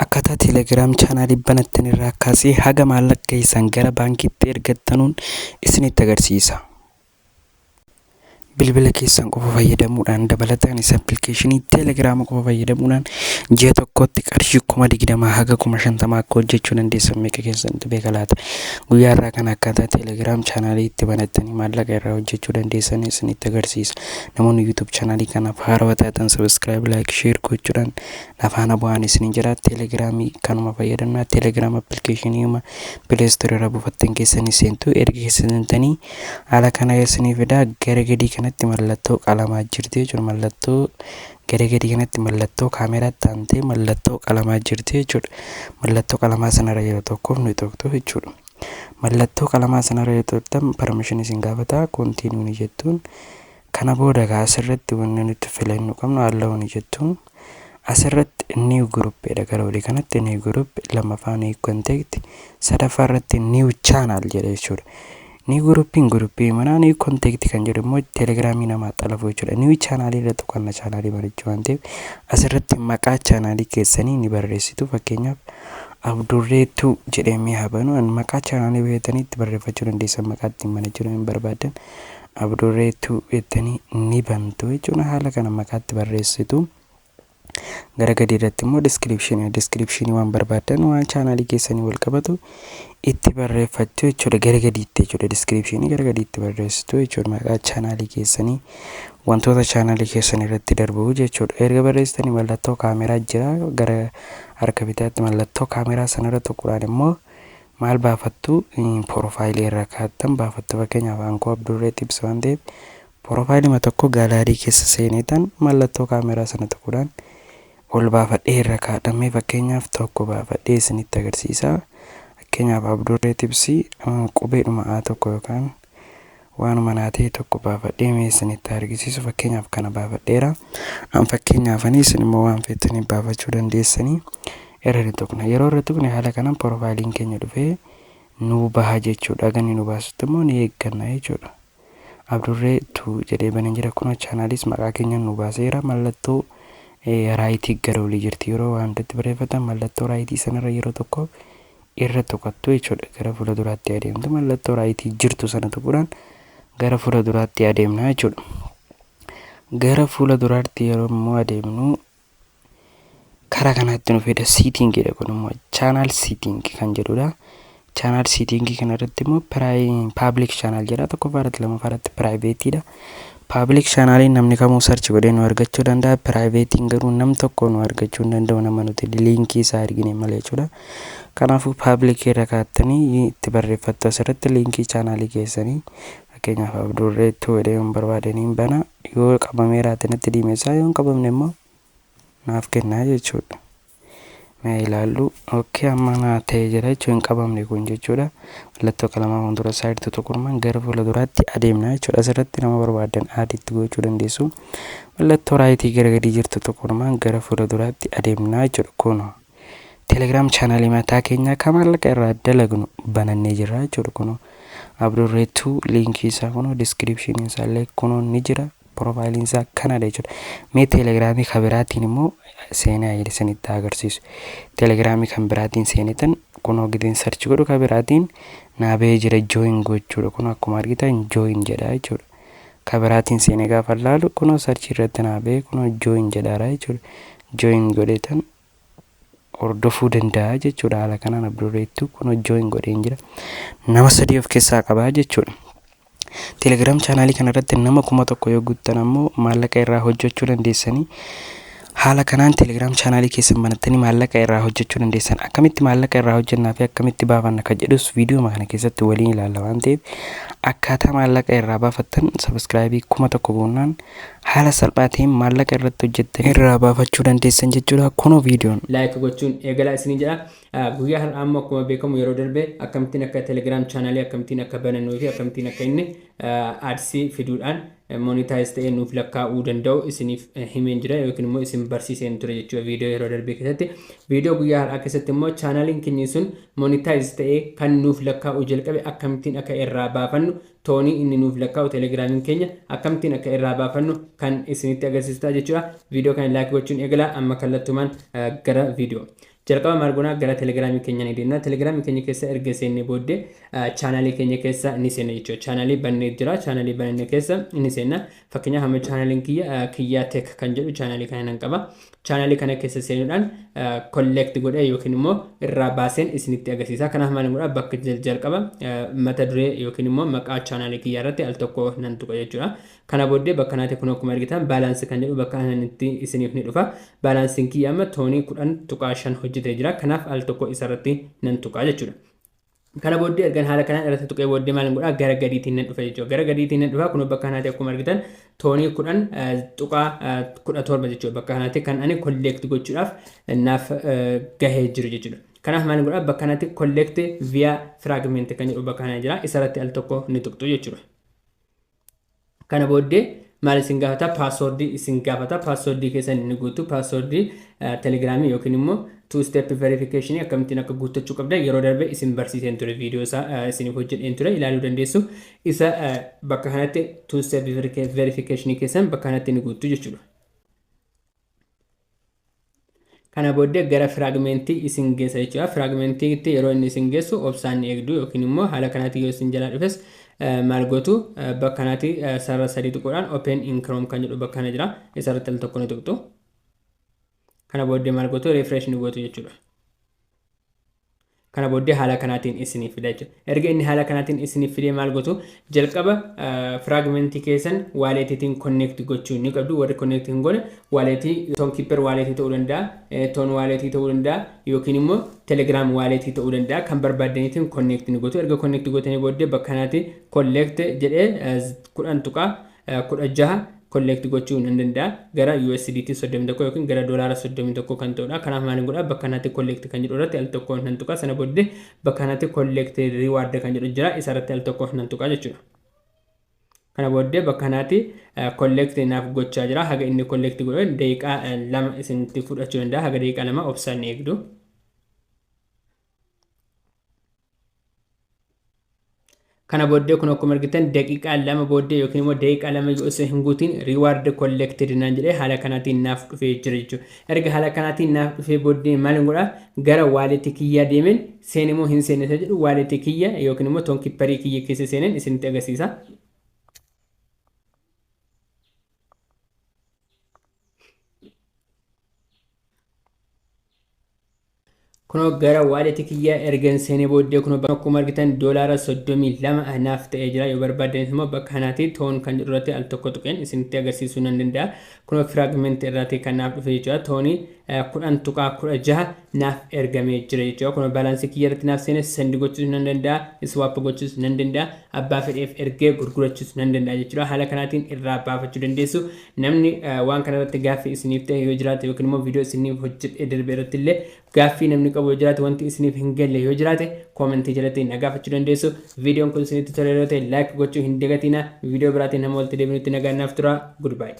Akkaataa Telegram channelii banattan irraa kaasee haga maallaqa keessan gara baankiitti ergattanuun isinitti agarsiisa. Bilbila keessan qofa fayyadamuudhaan, dabalataanis applicationii Telegrama qofa fayyadamuudhaan ji'a tokkotti qarshii 20,000 haga 50,000 akka hojjechuu dandeessan meeqa keessantu beeka laata? Guyyaa irraa kana akkaataa Telegram channelii itti banattanii maallaqa irraa hojjechuu dandeessan isinitti agarsiisa. Namoonni YouTube channelii kanaaf haarawaa taatan subscribe, like, share gochuudhaan afaana bu'aan isiniin jira. Telegramii kanuma fayyadamnaa. Telegram applicationii Play Store irraa buufattan keessanii seentu. Erga keessa seentanii haala kana isinii fidaa. Gara gadii kanatti mallattoo qalamaa jirti jechuudha. Mallattoo gara gadii kanatti mallattoo kaameraa taantee mallattoo qalamaa jirti jechuudha. Mallattoo qalamaa sanarra yeroo tokkoof nu tuqxu jechuudha. Mallattoo qalamaa sanarra yeroo tuqxan permission isin gaafata, continue ni jettuun. Kana booda asirratti wanni nuti filannu qabnu allow ni jettuun. Asirratti new group dha. Gara olii kanatti new group, lammaffaa new contact, sadaffaa irratti new channel jedha jechuudha. New groupiin groupii manaa, new contact kan jedhu immoo Telegramii namaa xalafu jechuudha. New channelii irratti qonna channelii banachuu waan ta'eef, asirratti maqaa channelii keessanii ni barreessitu. Fakkeenyaaf, Abdurreetuu jedhamee haa banu. Maqaa channelii beektanii itti barreeffachuu dandeessan, maqaa ittiin banachuu hin barbaadan Abdurreetuu jettanii ni bantu jechuudha. Haala kana maqaatti barreessitu. Gara gadii irratti immoo descriptionii waan barbaadan, waan channelii keessanii wal qabatu itti barreeffattu jechuudha. Gara gadiitti jechuudha, descriptionii gara gadiitti barreessitu jechuudha. Maqaa channelii keessanii, wantoota channelii keessan irratti darbu jechuudha. Erga barreessitanii mallattoo kaameraa jira gara harka bitaatti. Mallattoo kaameraa sanarra tuquudhaan immoo maal baafattu? Profileii irra kaa'attan baafattu. Fakkeenyaaf, aankoo Abdurree ibsa waan ta'eef, profileii tokko gallery keessa seeneetan mallattoo kaameraa sana tuquudhaan ol baafadhee irra kaadhamee, fakkeenyaaf, tokko baafadhee isinitti agarsiisa. Fakkeenyaaf, Abdurree Tibsii qubeedhuma A tokko yookaan waanuma naa ta'e tokko baafadhee mee isinitti argisiisu. Fakkeenyaaf, kana baafadheera. An fakkeenyaaf, isin immoo waan feetanii baafachuu dandeessanii. Irra ni tuqna. Yeroo irra tuqne haala kanaan profileiin keenya dhufee nu baha jechuudha. Ganni nu baasutti immoo ni eegganna jechuudha. Abdurree tu jedhee banee jira. Kun channeliis maqaa keenya nu baaseera. Mallattoo rightii gara olii jirti. Yeroo waan hundatti barreeffatan mallattoo rightii sanarra yeroo tokko irra tuqattu jechuudha. Gara fuula duraatti adeemtu. Mallattoo rightii jirtu sana tuquudhaan gara fuula duraatti adeemna jechuudha. Gara fuula duraatti yeroo immoo adeemnu karaa kanaatti nu fida. Settingiidha kun immoo, channel setting kan jedhudha. Channel settingii kana irratti immoo public channel jedha tokkoffaa irratti, lammaffaa irratti privateiidha. Public channeliin namni kamuu search godhee nu argachuu danda'a. Privateiin garuu nam tokko nu argachuu hin danda'u, nama nuti linkii isaa argine malee jechuudha. Kanaafuu publicii irra kaa'attanii itti barreeffattu asirratti linkii channelii keessanii. Fakkeenyaaf, Abdurreettuu jedhee yoon barbaadaniin bana. Yoo qabamee raate natti diimeessaa, yoo hin qabamne immoo naaf kennaa jechuudha. Mee ilaallu. Okay, amma naa ta'ee jira jechuun, hin qabamne kun jechuudha. Mallattoo qalamaa fuuldura isaa jirtu tuqurmaan gara fuula duraatti adeemna jechuudha. Asirratti nama barbaadan additti gochuu dandeessu. Mallattoo rightii gara gadii jirtu tuqurmaan gara fuula duraatti adeemna jechuudha. Kun Telegram channelii mataa keenyaa kan maallaqa irraa dalagnu banannee jirra jechuudha. Kun Abdurreettuu, linkii isaa kun, descriptioniin isaa illee kun ni jira. Profileiin isaa kanadha jechuudha. Mee Telegramii kan biraatiin immoo seenaa isinitti agarsiisu. Telegramii kan biraatiin seenetan kunoo giteen search godhu kan biraatiin naa bahee jira, join gochuudha. Kun akkuma argitan join jedha jechuudha. Kan biraatiin seenee gaafa ilaalu kunoo search irratti naa bahee, kunoo join jedhaara jechuudha. Join godhetan hordofuu danda'a jechuudha. Haala kanaan Abdurreettuu kunoo join godheen jira. Nama sadii of keessaa qabaa jechuudha. Telegram channelii kanarratti nama 1000 yoo guuttan ammoo maallaqa irraa hojjechuu dandeessanii. Haala kanaan Telegram channelii keessan banattanii maallaqa irraa hojjechuu dandeessan. Akkamitti maallaqa irraa hojjennaa fi akkamitti baafanna kan jedhus viidiyoo kana keessatti waliin ilaalla waan ta'eef, akkaataa maallaqa irraa baafattan subscribeii 1000 guunnaan haala salphaa ta'een maallaqa irratti hojjettanii irraa baafachuu dandeessan jechuudha. Kunoo viidiyoon. Like gochuun eegalaa isinii jedha. Guyyaa har'aa ammoo akkuma beekamu yeroo darbe akkamittiin akka Telegram channelii akkamittiin akka banannuu fi akkamittiin akka inni adsii fiduudhaan monetize ta'ee nuuf lakkaa'uu danda'u isiniif himeen jira yookiin immoo isin barsiiseen ture jechuudha viidiyoo yeroo darbee keessatti. Viidiyoo guyyaa har'aa keessatti immoo channeliin keenya sun monetize ta'ee kan nuuf lakkaa'uu jalqabe akkamittiin akka irraa baafannu, TONii inni nuuf lakkaa'u Telegramiin keenya akkamittiin akka irraa baafannu kan isinitti agarsiisu ta'a jechuudha. Viidiyoo kana like gochuun eegalaa. Amma kallattumaan gara viidiyoo. Jalqaba maal goonaa gara telegiraamii keenya ni deemna. Telegiraamii keenya keessa erga seennee booddee chaanaalii keenya keessa ni seenna jechuudha. Chaanaalii bannee jira. Chaanaalii banne keessa ni seenna. Fakkeenyaaf amma chaanaaliin kiyya Kiyyaa Tech kan jedhu chaanaalii kana nan qaba. Chaanaalii kana keessa seenuudhaan collect godhee yookiin immoo irraa baaseen isinitti agarsiisa. Kanaaf maal godhaa bakka jalqaba mata duree yookiin immoo maqaa chaanaalii kiyyaa irratti al tokko nan tuqa jechuudha. Kana booddee bakka kanatti kun akkuma argitan balance kan jedhu bakka kanatti isiniif ni dhufa. Balansiin kiyya amma toonii 10.5 hojjetee jira. Kanaaf al tokko isarratti nan tuqa jechuudha. Kana booddee ergan haala kanaan irratti tuqee booddee maal godhaa gara gadiitiin nan dhufa jechuudha. Gara gadiitiin nan dhufa kun bakka kanatti akkuma argitan toonii 10.17 jechuudha. Bakka kanatti kan ani collect gochuudhaaf naaf gahee jiru jechuudha. Kanaaf maal godhaa bakka kanatti collect via fragment kan jedhu bakka kana jira. Isarratti al tokko ni tuqxu jechuudha. Kana booddee maal isin gaafata? Paaswoordii isin gaafata. Paaswoordii keessan ni guutu. Paaswoordii telegiraamii yookiin immoo two step verification akkamittiin akka guuttachuu qabdan yeroo darbe isin barsiiseen ture, viidiyoo isaa isiniif hojjedheen ture, ilaaluu dandeessu. Isa bakka kanatti two step verification keessan bakka kanatti ni guuttu jechuudha. Kana booddee gara fragmentii isin geessa jechuudha. Fragmentiitti yeroo inni isin geessu obsaan ni eegdu yookiin immoo haala kanaatti yoo isin jalaa dhufes maal gootu bakka kanaatti sarara sadii tuquudhaan open in Chrome kan jedhu bakka kana jira. Isarratti al tokko ni tuqxu. Kana booddee maal gootu refresh ni gootu jechuudha. Kana booddee haala kanaatiin isiniif fida jechuudha. Erga inni haala kanaatiin isiniif fidee maal gootu jalqaba fragmentii keessan walletiitiin connect gochuu ni qabdu. Warri connect hin goone walletii Tonkeeper walletii ta'uu danda'a, Ton walletii ta'uu danda'a yookiin immoo Telegram walletii ta'uu danda'a. Kan barbaaddaniitiin connect ni gootu. Erga connect gootanii booddee bakka kanaatti collect jedhee 10.16 collect gochuu nan danda'a. Gara USDT 31 yookiin gara doolaara 31 kan ta'udha. Kanaaf maal godhaa bakka kanatti collect kan jedhu irratti al tokko nan tuqa. Sana booddee bakka kanatti collect reward kan jedhu jira. Isa irratti al tokko nan tuqa jechuudha. Kana booddee bakka kanatti collect naaf gochaa jira. Haga inni collect godhe daqiiqaa 2 isinitti fudhachuu danda'a. Haga daqiiqaa 2 obsaan ni eegdu. Kana booddee kun akkuma argitan daqiiqaa 2 booddee yookiin immoo daqiiqaa 2 yoo isin hin guutin reward collected naan jedhee haala kanaatiin naaf dhufee jira jechuudha. Erga haala kanaatiin naaf dhufee booddee maal godhaa gara walletii kiyyaa deemeen seene moo hin seenne isa jedhu walletii kiyya yookiin immoo Tonkeeperii kiyya keessa seeneen isinitti agarsiisa. Kunoo gara walletii kiyyaa ergan seenee booddee kunoo akkuma argitan doolaara 32 naaf ta'ee jira. Yoo barbaaddanis immoo bakka kanaatti TON kan jedhu irratti al tokko tuqeen isinitti agarsiisuu nan danda'a. Kunoo fragment irratti kan naaf dhufe jechuudha. Toonii 10.16 naaf ergamee jira jechuudha. Kunoo balansii kiyya irratti naaf seene send gochuus nan danda'a, swap gochuus nan danda'a, abbaa fedheef ergee gurgurachuus nan danda'a jechuudha. Haala kanaatiin irraa baafachuu dandeessu. Namni waan kana irratti gaaffii isiniif ta'e yoo jiraate yookiin immoo viidiyoo isiniif hojjedhee darbe irratti illee gaaffii namni qabu yoo jiraate wanti isiniif hin galle yoo jiraate koomentii jalatti na gaafachuu dandeessu. Viidiyoon kun isinitti tole yoo ta'e like gochuu hin dagatinaa. Viidiyoo biraatiin hamma walitti deebinutti nagaan naaf tura. Goodbye.